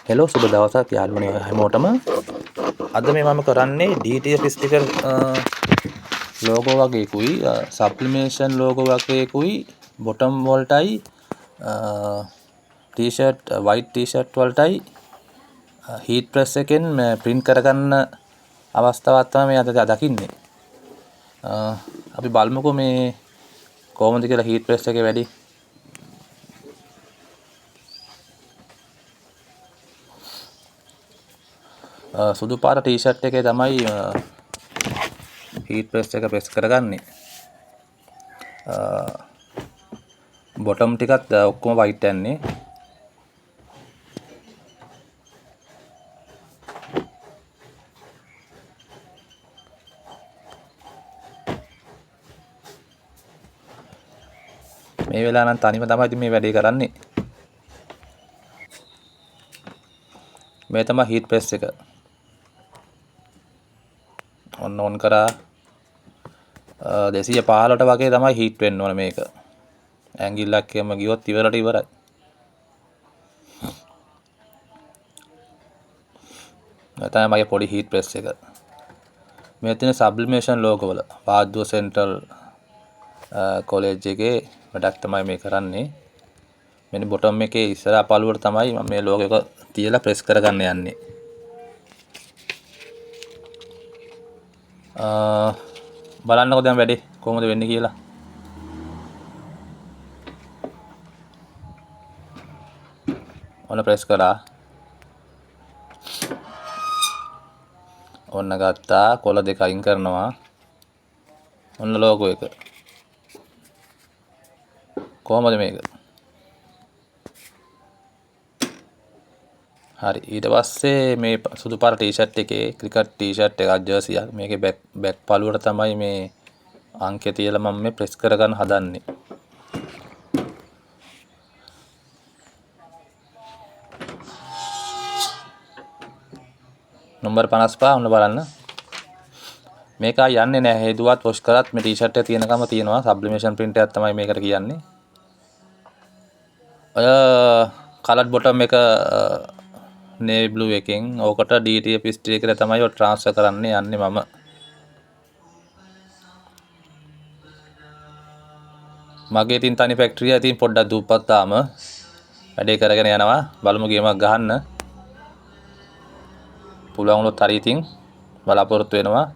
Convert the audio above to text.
Hello සුබ දවසක් යාළුවනේ හැමෝටම. අද මේ මම කරන්නේ DTF sticker logo වගේකුයි සබ්ලිමේෂන් ලෝගෝ වගේකුයි බොටම් වලටයි ටී-ෂර්ට් වයිට් ටී-ෂර්ට් වලටයි හීට් ප්‍රෙස් එකෙන් ප්‍රින්ට් කරගන්න අවස්ථාවක් තමයි මේ අද දකින්නේ. අපි බලමුකෝ මේ කොහොමද කියලා හීට් ප්‍රෙස් එකේ වැඩි. සුදු පාට ටී-ෂර්ට් එකේ තමයි හීට් ප්‍රෙස් එක ප්‍රෙස් කරගන්නේ. බොටම් ටිකත් ඔක්කොම වයිට් යන්නේ. මේ වෙලාව නම් තනියම තමයි ඉතින් මේ වැඩේ කරන්නේ. මේ තමයි හීට් ප්‍රෙස් එක. ඔන්න ඔන් කරා. 215ට වගේ තමයි හීට් වෙන්න ඕන මේක. ඇඟිල්ලක් එහෙම ගියොත් ඉවරට ඉවරයි. මේ තමයි මගේ පොඩි හීට් ප්‍රෙස් එක. මේ තියෙන සබ්ලිමේෂන් ලෝගෝ වල වාද්දුව සෙන්ට්‍රල් කොලෙජ් එකේ වැඩක් තමයි මේ කරන්නේ. මෙන්න බොටම් එකේ ඉස්සරහා පළුවට තමයි මම මේ ලෝගෝ එක තියලා ප්‍රෙස් කරගන්න යන්නේ. බලන්නකෝ දැන් වැඩේ කොහොමද වෙන්නේ කියලා. ඔන්න ප්‍රෙස් කරා. ඔන්න ගත්තා. කොළ දෙක අයින් කරනවා. ඔන්න ලෝගෝ එක. කොහොමද මේක? හරි. ඊට පස්සේ මේ සුදු පාට ටී-ෂර්ට් එකේ ක්‍රිකට් ටී-ෂර්ට් එකක් ජර්සියක්. මේකේ බැක් පළුවට තමයි මේ අංකය තියලා මම මේ ප්‍රෙස් කරගන්න හදන්නේ. නම්බර් 55 ඔන්න බලන්න. මේක ආයි යන්නේ නෑ. හේතුවත් වොෂ් කරත් මේ ටී-ෂර්ට් එක තියෙනකම තියෙනවා. සබ්ලිමේෂන් ප්‍රින්ට් එකක් තමයි මේකට කියන්නේ. ඔය කලර් බොටම් එක නේවි බ්ලූ එකෙන් ඕකට DTF sticker එකට තමයි ඔය ට්‍රාන්ස්ෆර් කරන්න යන්නේ මම. මගේ ඉතින් තනි ෆැක්ටරිය ඉතින් පොඩ්ඩක් දුප්පත් තාම වැඩේ කරගෙන යනවා. බලමු ගේමක් ගහන්න පුළුවන් වුණොත් හරි ඉතින් බලාපොරොත්තු වෙනවා.